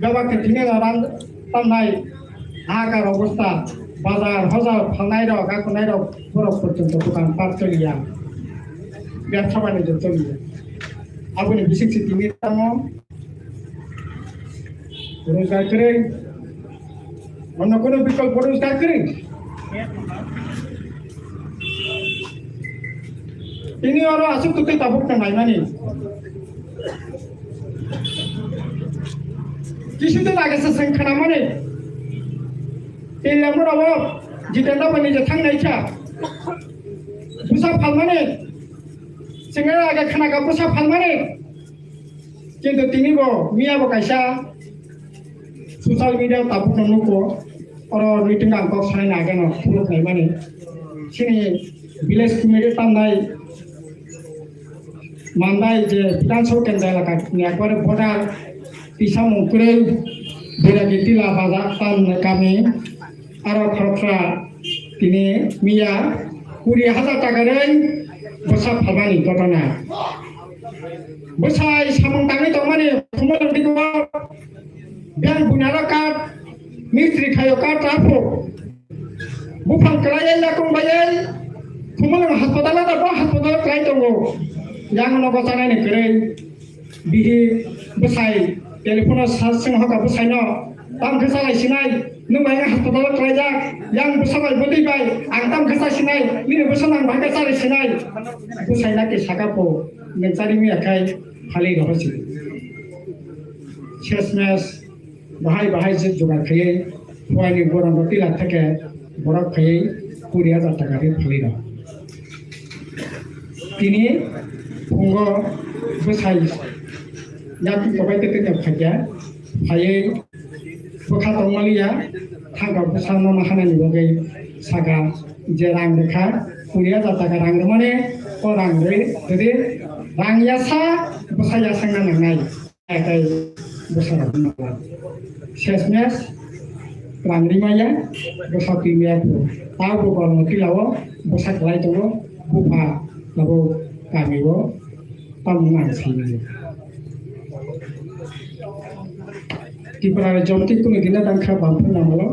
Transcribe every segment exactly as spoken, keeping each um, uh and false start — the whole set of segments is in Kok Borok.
Bebak khe thwinai rang tamnai, hahakhar obostha, bazar hojar phalnai rok, akhunai rok, borok porjonto dokan pat choliya, bebsa banijyo choliya. Aboni bising se tini tamo rojgar kwrwi, onno kono bikolpo rojgar kwrwi. Tini oro aswk twtwi tabuk tong naimani. Kisudin age se seng khwnamani. Tei lamurabo Jitendra Bani je thang naikha. Bwsa phalmani. Sengna age khwnaka bwsa phalmani. Kintu tini bo miya bo kaisa social media tabuk no nuko. Oro meeting ang kok sanai na age no phuluk naimani. Chini village committee tamnai Mandai je Bidhan Sabha kendra elaka ni ekbare border tisa mungkwrwi Biragi Tila Bazar Tan kami aro khoroksa tini miya kuri hajar taka reng bwsa phalmani gotona. Bwsai samung tangwi tongmani khumulwng digo beng bunaro kat mistri khayo kat rapo. Buphang kwlaiwi yakung baiwi Khumulwng hospital o bo hospital o kwlai tongo. Yang nogo chanai ni kwrwi bihi bwsai telephone o sa swng hoka bwsai no tam khe chalai sinai nwng bai hospital o kwlaijak yang bwsa bai bwtwi bai ang tam khe chai sinai nini bwsa nang bai khe chalai sinai bwsai naki saka po nwng chari miya khai phalwi roho si ses mes. Bahai bahai je jugar khaiwi phuaini borokno tila theke borok khaiwi kuri hajar taka ri phalwi rw. Tini phungo bwsai yak kobai tei tei khaikya phaiwi bwkha tongmaliya thangkha bwsa nono hanani bagwi saka je rang rwkha kuri hajar taka rang rwmani o rang rwi rwdi rang yasa bwsa yasakna nangnai. Tei bwsarok wngkha. Sesmes rang rimaya bwsa twimaya phu. Tabo borokno tilao bwsa kwlai tongo bupha abo kamio tamo nang simi. Tipra jomti kunu dina dangkha bamphun namalo.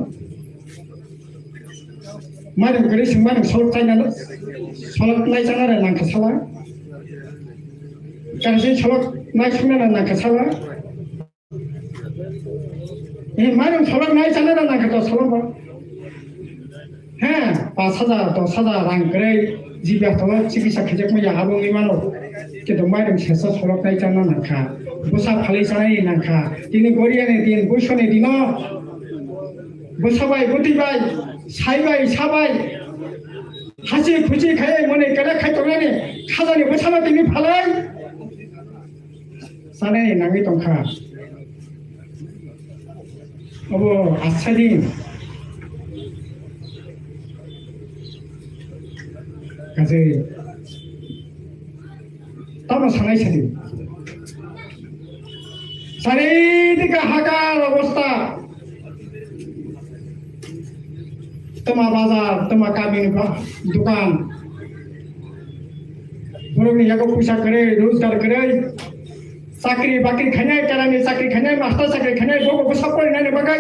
Mairum kwrwi se mairum solok chaina, solok nai chana re nangkha sala. Kansi solok nai sungna na nangkha sala. Eh, mairum solok nai chana re nangkha to solok ba. He, pas hajar, dos hajar rang kwrwi, jiba tolo chikisa khaijakma ya abo wngwi mano. Kintu mairum sesa solok nai chana nangkha. Bwsa phalwi chanai nangkha. Tini goriani din, buisoni dino. Bwsa bai, bwtwi bai, sai bai, sa bai, hasi khusi khai mone kele khai tongnani khajani bwsano tini phalai sanai nangwi tongkha. Obo asadi kaje. Tamo sanai sadi. Sari dika hakar obostha. Tama bazar, tama kami ba-, dukan. Borokni yago puisa kwrwi, rojgar kwrwi. Chakri bakri khainai, kerani chakri khainai, master chakri khainai, bobo bwsa porinani bagwi.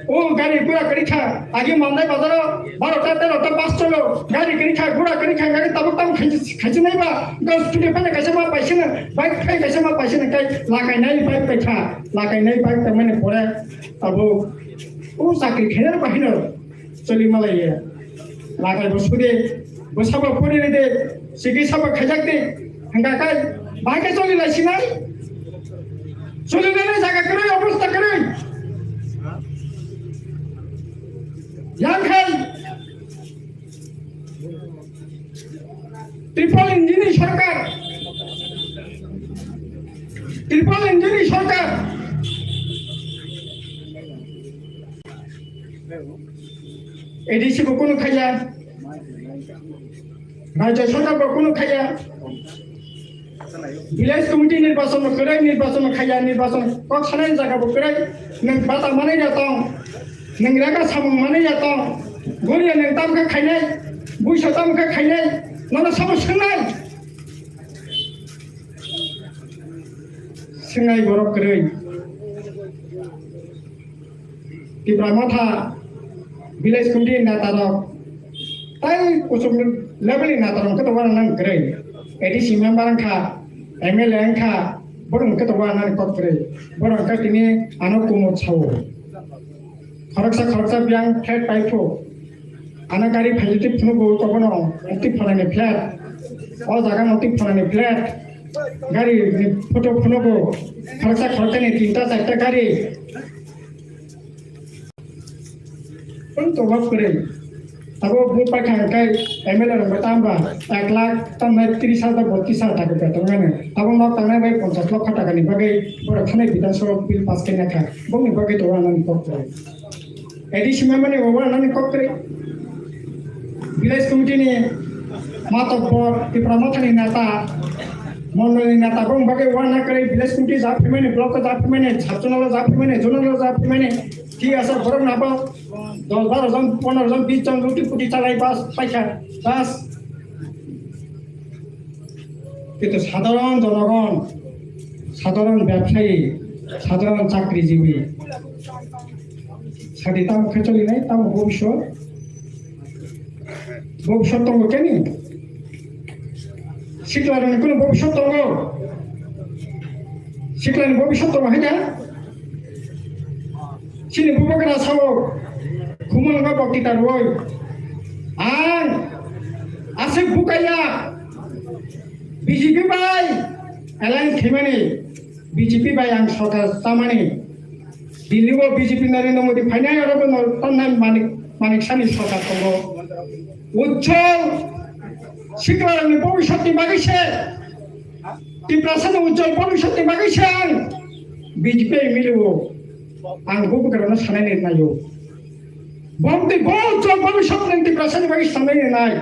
O gari gura kwrwi kha, agi Mandai bazaro barota terota bus cholo, gari kwrwi kha, gura kwrwi kha, gari tabuk tabuk khaisi, khaisi nai ba, dos kilo phai kaisa ma paisino, bike phai kaisa ma paisino, kai lakai nai bike pai kha, lakai nai bike tangmani pore abo o chakri khainai bahino choli malaiya. Lakai bo sudi, bo sabo puri de, sigi sabo khajak de, hingka kai, bahai ke choli lai sinai. Choli lai jaga kwrwi, obostha kwrwi. Yang khai, triple engine ni sarkar, triple engine ni sarkar. A D C bo kunu khaiya, Rajya Sabha bo kunu khaiya, Village Committee nirbachon bo kwrwi, nirbachon bo khaiya, nirbachon kok sanai jaga bo kwrwi, nwng bata manwi ya tong, nwng rega samung manwi ya tong, goriya nwng tam khe khainai, buiso tam khe khainai, nono sabo swngnai. Swngnai borok kwrwi. Tipra Motha village committee neta rok tai kuchuk level ni neta rok khe to wana nang kwrwi. A D C member wngkha, M L A wngkha, borok khe to wana nang kok kwrwi. Borok khe tini ano kumut sao. Khoroksa khoroksa biyang flat pai phu. Ano gari phaijiti phunugo kobono, okti phanani flat. O jaga no okti phanani flat. Gari ni photo phunugo. Khoroksa khoroksa ni tinta charta gari. Pun to wak kore. Abo bu paikha kai M L A rok tam ba ek lakh tam nai tris hajar botris hajar taka beton ngani. Abo nok tangnai bai ponchash lokho taka ni bagwi borok thani Bidhan Sabha bill pass khaina kha. Bongni bagwi to anani kok kore. A D C member ni obo anani kok kwrwi. Village committee ni matokbor, Tipra Motha ni neta, mondol ni neta, bong bagwi wana kwrwi village committee ja phimani, block ja phimani, sub zonal ja phimani, zonal ja phimani, thik ase, borok nabo dos baro jon, pondro jon, bis jon luti puti chalai bas paikha, bas. Kintu sadharon jonogon, sadharon byabsayi, sadharon chakrijibi, sadi tamo khe cholinai, tamo bobiswt, bobiswt tongo keni? Siklarokni kunu bobiswt tongo? Siklarni bobiswt tongo hai na? Chini bubagra sao, khumulwngo boktita rwoi. Ang aswk bukaya, B J P bai alliance khaimani, B J P bai ang sorkar chamani. Delhi o B J P Narendra Modi phainai, oro bo no tonnai Manik, Manik Sani sorkar tongo. Ujjwal siklarokni bobiswtni bagwi se, Tiprasani ujjwal bobiswtni bagwi se ang B J P M L A o ang bubagrano sanai naio. Bomtwi bo ujjwal bobiswt nwng Tiprasani bagwi sanai nai.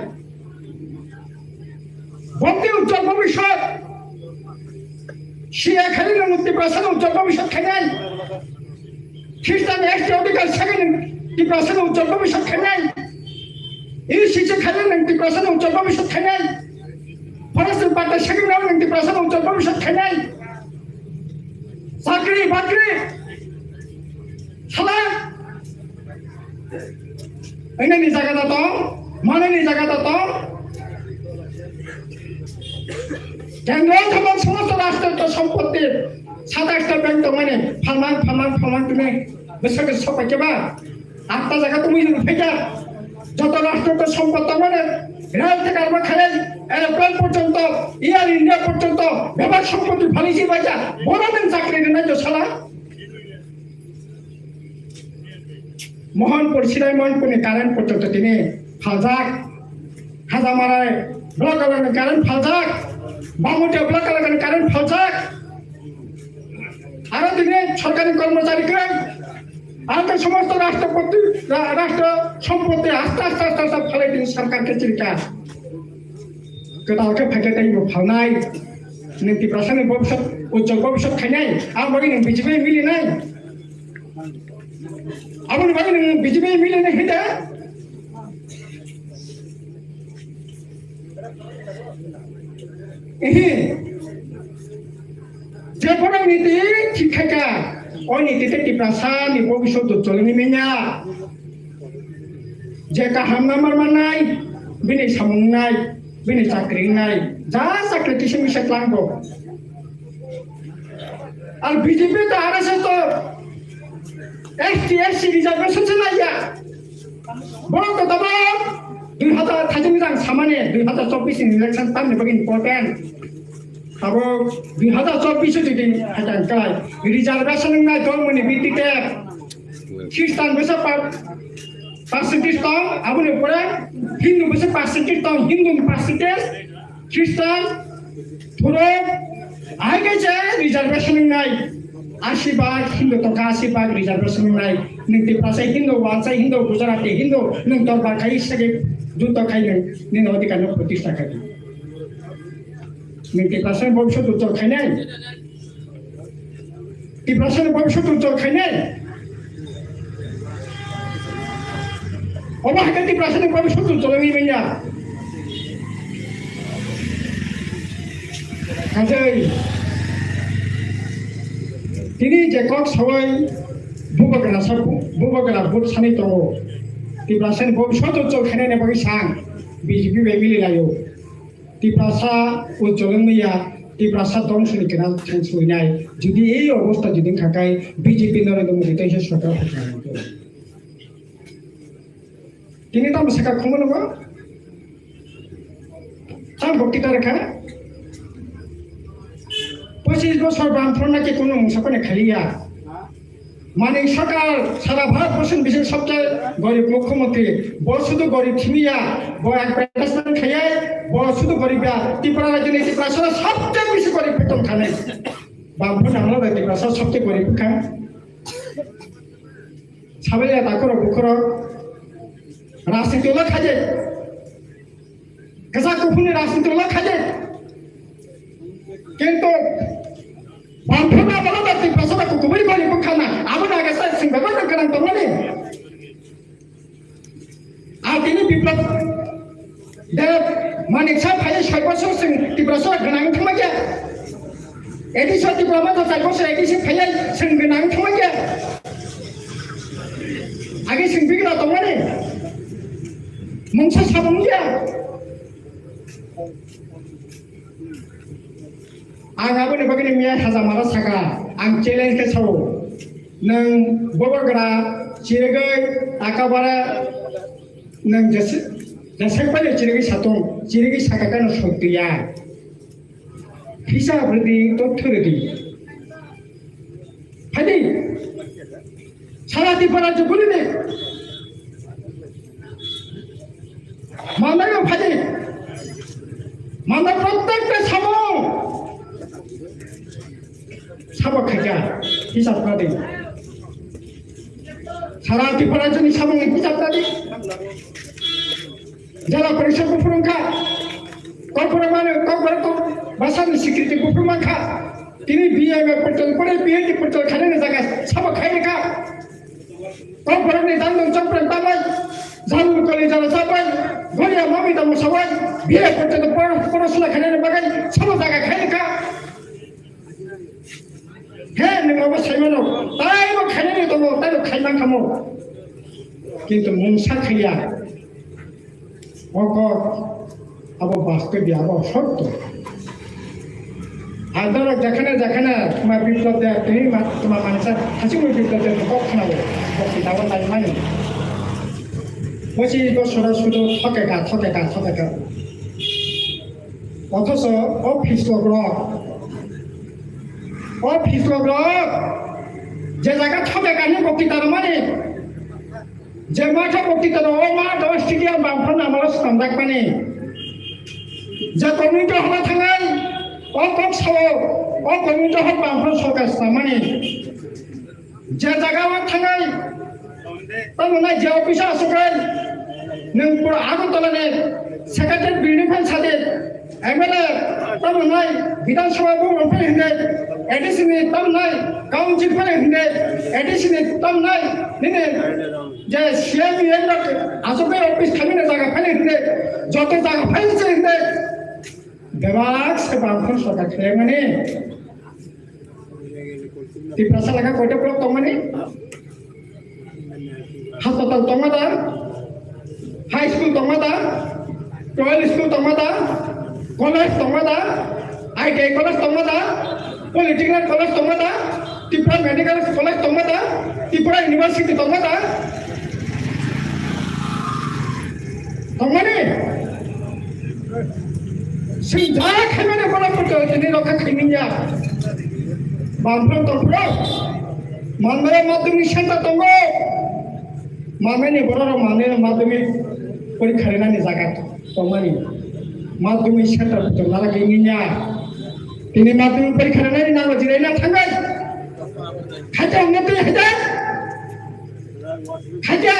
Bomtwi ujjwal bobiswt. C A A khainai nwng Tiprasani ujjwal bobiswt khainai. Khristan S T odhikar sagwi nwng Tiprasani ujjwal bobiswt khainai. E C C khainai nwng Tiprasani ujjwal bobiswt khainai. Forest ni patta sagwi nwng Tiprasani ujjwal bobiswt khainai. Chakri bakri. Sala. Ini ni jaga da tong, mana ni jaga da tong. Kendro thamang somosto rashtrito sompotti, satais ta bank tong mani, phalmang, phalmang, phalmang tini, bwswk sok pai keba, atta jaga tumi ni phekya, joto rashtrito sompot tong mani, rail theka arma khalai, aeroplane porjonto, Air India porjonto, bebak sompotti phalisi baja, boro nwng chakri rwnai jo sala. Mohanpur, Sinai Mohanpur ni current porjonto tini phaljak. Hajamarai block ni current phaljak. Bangladesh block ni current phaljak. Aro tini sorkari kormochari kwrwi. Aro somosto rashtrapoti, ra-, rashtra sompotti aste aste aste aste phalai tini sorkar khe chirikha. Kwtal khe phaikhe tei bo phalnai. Nwng Tiprasani bobiswt, ujjwal bobiswt khainai. Ang bagwi nwng B J P milinai. Aboni bagwi nwng B J P milinai hita. Ehe. Je borok niti thik khaikha, o niti tei Tiprasani bobiswt ujjwal wngwi manya. Je kaham number mannai, bini samung wngnai, bini chakri wngnai, ja chakri kisa misa tlango. Ar B J P to R S S to S T S C reservation se naiya. Borok to tabok dui hazar thaijak ni jang samani, dui hazar chobbish ni election tamni bagwi important. Abo dui hazar chobbish o jodi hajan kai reservation wngnai dol mani B T T F. Khristan bwsa pa-, percentage tong, aboni pore Hindu bwsa percentage tong, Hindu ni percentage, Khristan, Thuruk, hai khe je reservation wngnai. Asi bhag Hindu tongkha, asi bhag reservation wngnai. Nwng Tiprasa Hindu, Wansa Hindu, Gujarati Hindu, nwng tor bhag khai sagi juto khai nwng nini odhikar no protista khai. Nwng Tiprasa ni bobiswt ujjwal khainai. Tiprasani bobiswt ujjwal khainai. Obo hai khe Tiprasani bobiswt ujjwal wngwi manya. Kajai tini je kok sawai Bubagra sa, bubagra vote sanwi tongo. Tiprasani bobiswt ujjwal khainani bagwi sang B J P bai mili laio. Tiprasa ujjwal wngya, Tiprasa dongso ni kwna thang swinai. Jodi ei obostha jodi wngkha khe B J P Narendra Modi tei se sorkar phaikha. Tini tamo saka khumano ba? Tamo bokti ta rwkha? Pochis bosor Bamfront na ke kono mungsa phano khaliya. Manik Sarkar sara Bharat borsoni bising sobchai gorib mukhyamantri. Bo sudu gorib thimiya, bo advertisement khayai, bo sudu gorib ya. Tripura rajyoni Tripura sara sobchai bisi gorib beton khanai. Bamfront amlo bai Tripura sara sobchai gorib kha. Sabaiya takhorok bukhorok rajniti ulo khaje. Kwchak kuphurni rajniti ulo khaje. Kintu Bamfront amolo da Tiprasa da kukubui gori bwkhana. Abo naga sa sing bebak da gwnang tongmani. A tini Biplab Deb, Manik Saha phai soi bosor sing Tiprasa gwnang thangma khe. A D C Tipra Motha chai bosor A D C phai sing gwnang thangma khe. Agi sing bigra tongmani. Mungsa samung ya. Ang aboni bagwi miya haja mara saka, ang challenge khe sao. Nwng bobo gra chirigwi akabara nwng jesek pai chirigwi satong, chirigwi saka kano sotwi ya. Hisab rwdi, totho rwdi. Phaidi. Sara Tripura je guli de. Manai yo phaidi. Manai prottek ta samo. Sabo khaja. Hisab rwdi. Sara Tripura je ni samo hisab rwdi. Jala Parishad buphuru wngkha. Kokborok mano, Kokborok kok bwsani security buphuru mankha. Tini B M A portal pore P H D portal khainani jaga sabo khairikha. Kokborokni dangdong chokprang tamai, Jalur koli jala chapai, Goria mami tamo sawai, B A portal por-, porosla khainani bagwi sabo jaga khairikha. He, nwng abo saimano, taibo khainani tongo, taibo khaiman kamo. Kintu mungsa khaiya. O kok, abo bastobi, abo sotto. Andorok jekhane jekhane tuma Biplab Deb, tini ma-, tuma mansa, hachimwi Biplab Deb kok khnao, kok kitabo naimani. Pochis bosoro sudu thokeka, thokeka, thokeka. Othoso o phislok rok, o phislok rok je jaga thokeka ni bokti tarmani, je matha bokti taro o ma do stadium bang phana amalo swnamjakmani, je community hall thangai o kok sao, o community hall bang phana soka swnamani. Je jaga o thangai, tamo nai je office o aswk kai, nwng pura Agartala ni Secretariat building phan sadi, M L A tamo nai Bidhan Sabha building phan hinde, A D C ni tamo nai Council phan hinde, A D C ni tamo nai nini je C M E aswk kai office khamina jaga phan hinde, joto jaga phan se hinde. Bebak se bangphang sorkar khlaimani. Tiprasa lakha koita block tongmani? Hospital tongma da? High school tongma da? Twelve school tongma da? College tongma da? I T I college tongma da? Polytechnic college tongma da? Tripura Medical College tongma da? Tripura University tongma da? Tongmani? Sing ja khaimani bono kuto tini rokha khaimanya. Bamphro tongphro. Manmaya madhyamik center tongo. Manmani borok rok manmaya madhyamik porikha rinani jaga tongmani. Madhyamik center kuto nala khaimanya. Tini madhyamik porikha rinani nango jirai na thangai. Khaja hwnwi twi haja. Khaja.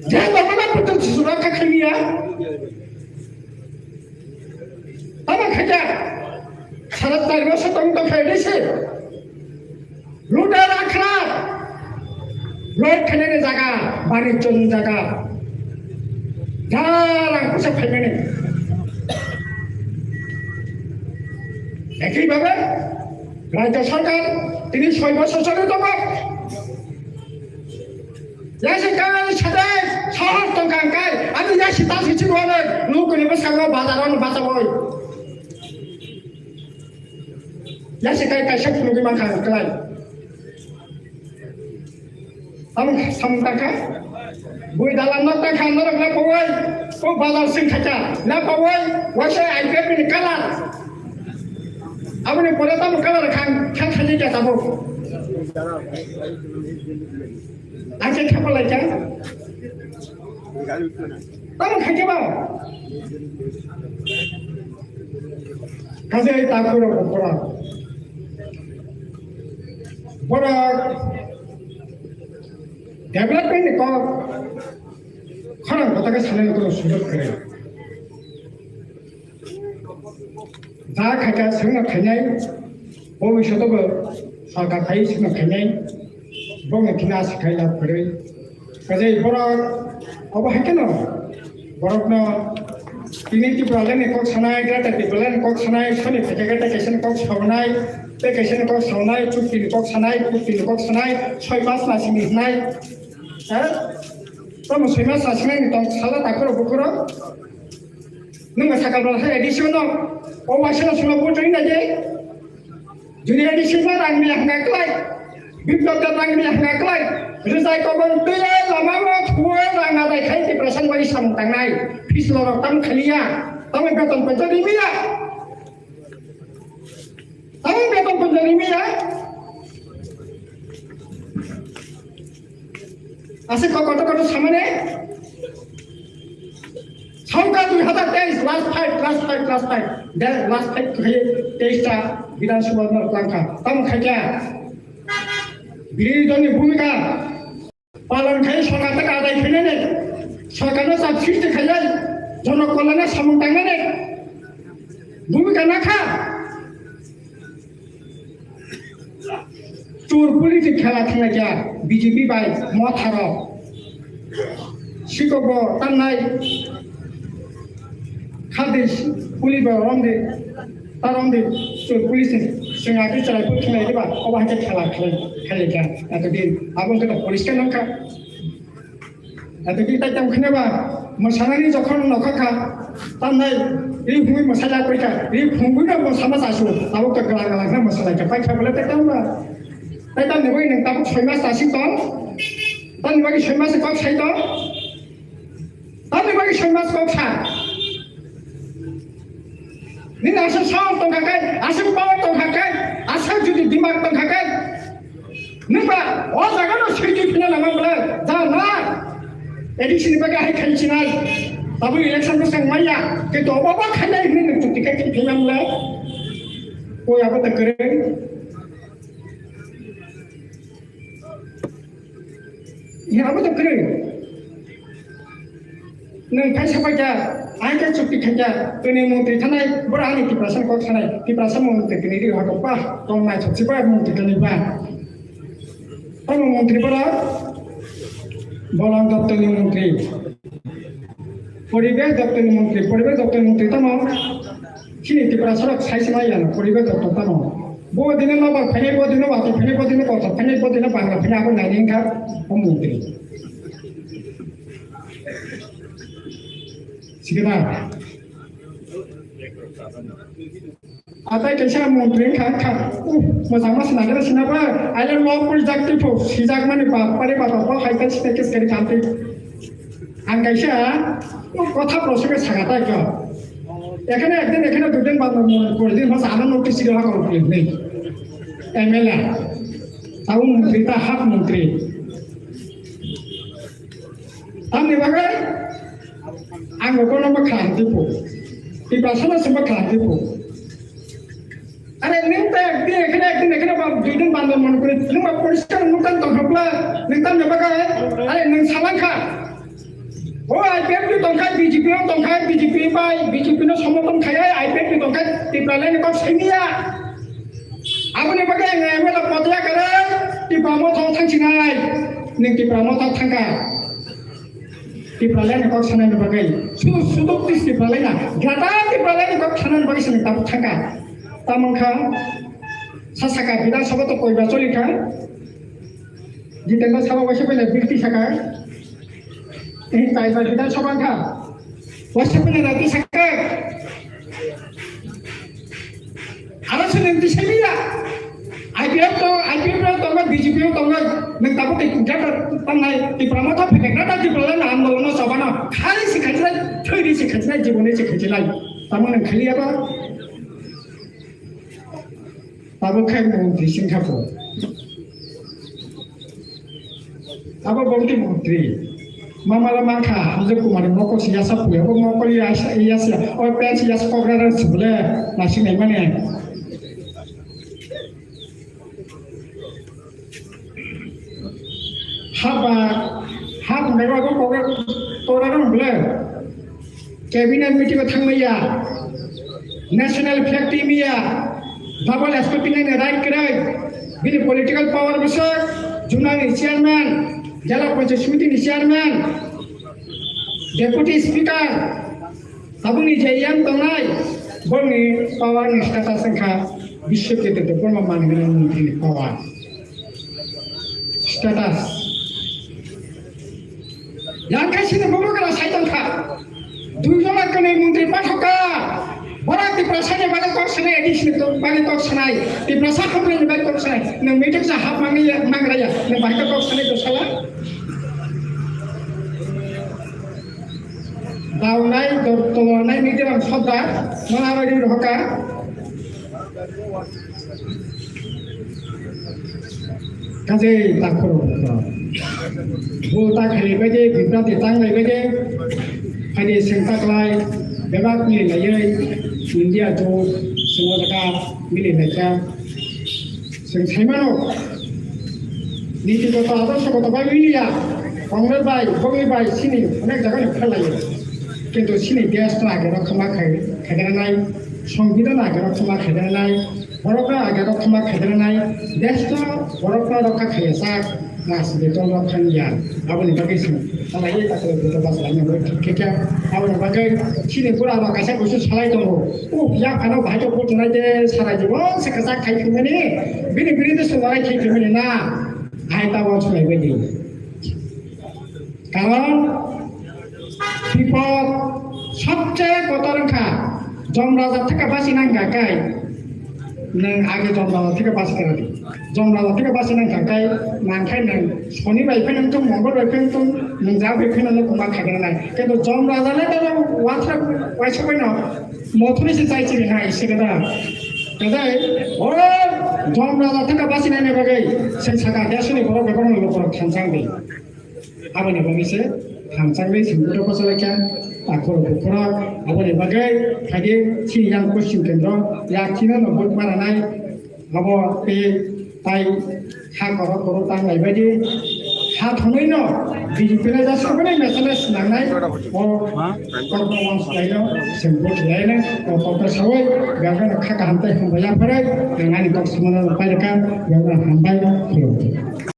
Je tongmani putul sisura kha khaimanya. Tamo khaja. Sara chari bosor tong tong khairisi. Luda rakhra. Lord khainani jaga, bani chong jaga. Jarang pusa khaimani. Ekhi bhabe. Rajya sarkar tini soi bosor choli tongo. Yasi kai sadai sahar tongkha kai, ani yasi ta si chini wale, lukuni bwskango bazar ano bachawoi. Yasi kai kaisa phunugwi mankha ang klai. Tamo samung tangkha? Bui dalan no tangkha norok na pawai. O bazar sing khacha na pawai. Wasa I P F ni color. Aboni pore tamo color khan khan khan ja tabo. Ache khapa lai kha. Tamo khacha ba. Kaje ta kuro kuro. Borok development ni kok khorang kotha khe sanani kono sujog kwrwi. Ja khaikha swngno khainai, bobishoto bo sarkar phai swngno khainai, bongni thina sakhai lab kwrwi. Kajai borok obo hai kheno borokno tini Tipraland ni kok sanai, Greater Tipraland ni kok sanai, soni phaikha Greater kaisa ni kok sanai, tei kaisa ni kok sanai, chukti ni kok sanai, chukti ni kok sanai, soi mas na simi hwnai. Ha? Tamo soi mas na simi ni tong sala takoro bukuro. Nung sakal bal hai edition no. O waisa no sima bo join na je. Junior D C no rang ni hwnga klai, Biplop da rang ni hwnga klai, Rijai Kobor twi lama o thuwi rang na dai khai Tiprasa ni bagwi samung tangnai, pis lorok tamo khaliya, tamo beton poisa rimiya, tamo beton poisa rimiya. Ase kokoto koto samane. Songkha dui hazar teis, last fight, last fight, last fight. De, last fight khai teis ta Bidhan Sabha no langkha. Tamo khaikha. Birodhi dol ni bhumika palon khai sorkar ta kadai khainani. Sorkar no sab srishti khainai. Jono kolana samung tangnani. Bhumika nakha. Chur police khela thanglaikha B J P bai motha rok. Sikok bo tamnai khadi police bo romdi, ta romdi chur police ni sengati chalai phu thanglaidi ba obo hai khela khlai khlai kha. Nato din abo khe to police khe nangkha. Ati ki tai tam khne ba, mwsanani jokhon nokha kha, tamnai, ri phungwi mwsai la koi kha, ri phungwi no mwsama chasu, tabuk to gala gala khna mwsalai kha, pai kha bole tai tam ba. Tai tam ni bai nang tabuk soi mas chasi tong, tam ni bai soi mas kok sai tong, tam ni bai soi mas kok sa. Nini aswk saok tongkha khe, aswk power tongkha khe, aswk jodi dimag tongkha khe, nwng ba o jaga no swijui phina nangma bwle, ja na, A D C ni bagwi hai khai chinai, tabuk election bwswk manya, kintu obo bo khainai hinwi nwng chukti khe khai phaiya bwle, koi abo ta kwrwi. Abo to kwrwi. Nwng kaisa paikha, ang khe chukti khaikha, tini montri thanai, boro ani Tiprasa kok sanai, Tiprasa montri tini ri hako pa, tong nai chok chiba montri tini ba. Tamo montri boro, Bolang doptor ni montri. Poribesh doptor ni montri, Poribesh doptor ni montri tamo, chini Tiprasa rok sai se maya, Poribesh doptor tamo. Bo dino nobar phainai, bo dino watwi phainai, bo dino kotor phainai, bo dino bangla phainai, abo naini wngkha o montri. Sikhe na? Atai kaisa montri wngkha, wngkha. Uh, mwchangma sinagra sinaba, aile lopul jak tipo, sijakmani bapare baba, bo hai tai sita kes kari khamtwi. Ang kaisa, uh, kotha prosonge saka tai ko. Ekhane ekdin, ekhane dudin bad mon kore din, bas ano notice diya karo kore din. M L A, tabo montri ta half montri. Tamni bagwi ang bo bono bwkha ang tipo. Tiprasa no se bwkha ang tipo. Are nwng ta ekdin ekhane ekdin ekhane ba dui din bandar mon kore nwng ba poriskar nwng tang tong hapla nwng tamni bagwi are nwng salang kha. O I P F T tongkha, B J P o tongkha, B J P bai, B J P no somorthon khai, I P F T tongkha, Tipraland ni kok saimiya. Aboni bagwi ang M L A potya kare, Tipra Motha thangsinai. Nwng Tipra Motha thangkha. Tipraland ni kok sanani bagwi. Su, suduk tis Tipraland na. Gata Tipraland ni kok sanani bagwi sini tabuk thangkha. Tamang kha. Sa saka Bidhan Sabha to koiba choli kha. Jitendra Sabha waisa phaina bill tisaka. Ehi taiba Bidhan Sabha kha. Waisa phaina rati saka. Aro se nang tisai mila. I P F to, I P F to tongo, B J P to tongo. Nang tabo tei kunja to tangnai. Tipra Motha phekra ta Tipra na andolon sabha na. Khali se khajilai, thoi se khajilai, jibone se khajilai. Tamo nang khali aba. Abo khe montri singkha po. Abo bongti montri. Mamala mankha, Hamjak Kumar ni mokol si yasa puya, bo mokol yasa, yasa, o pants yasa kogra rang sibule, nasi nai mane. Haba, haba mega ko ko ko ra rong ble. Cabinet meeting o thangmaya. National flag team ya. Double S P P ni right krai. Bini political power bwswk. Zonal ni chairman, Jala Panchayat Samiti ni chairman, deputy speaker. Tabukni je yang tongnai, bongni power ni status wngkha biswa kete de borma manwi mantri ni power. Status. Yang khai sini bobo kara sai tongkha. Dui jona kene mantri pathoka. Bora Tiprasa ni bagwi kok sanai, A D C ni bagwi kok sanai. Tiprasa hamri ni bagwi kok sanai. Nang meeting sa hap mangi ya, mangraya. Nang bahai kok sanai to sala. Daunai, dor-, tolonai ni derang sodar, mana roi roi hoka. Kajei takhoro hoka. Bul ta khlai bai de, biprati tang lai bai de. Haide sengta klai, bebak ni lai, India jo, sengta ka, mili lai ka. Chwng sai mano, niti goto, adorsho goto bai wngya, Congress bai, bongni bai, chini onek jaga ni phalai. Kintu chini desh no age rok khama khai, khaidana nai, Songbidan no age rok khama khaidana nai, borok no age rok khama khaidana nai, desh no borok no rokha khaiya sak. Rajniti dol rok thang ya, aboni bagwi se salai ta khe buto bas lai nang thik khe khe. Aboni bagwi chini bura rok kaisa kusu salai tongo. U ya phano bahai to buto nai de sarai jibon se kasak khai thumani. Bini bini de se lorai khai thumani na. Hai ta won salai bai di. Karon Bipod sobche kotor wngkha, Jom Raja thwkha basi nangkha kai, nwng age Jom Raja thwkha basi kha di. Jom Raja thwkha basi nangkha kai, nangkhai nwng Soni bai phai nangthung, Mongol bai phai nangthung, nwng ja bai phai nangno kwma khaikhe nai. Kintu Jom Raja le dano wathra waisa bai no mothori se chai chiri nai se kada. Kadai, o Jom Raja thwkha basi nai bagwi, se saka desoni borok bebak no lukurok thansang di. Aboni bagwi se hamjaknai sengkutho bwchalaikha, takhoro bukhoro. Aboni bagwi phaidi chini yang koching kendro, yak chino no vote maranai, abo tei tai ha koro koro tanglai baidi ha thongwi no B J P le jasukmani message swnamnai, o kokno wansuknaino sengkutho laino, o kokno sawi, biyangno kha kaham tei hambai yapharwi, ang ani kok samano pairwkha, biyangno hambai khulumkha.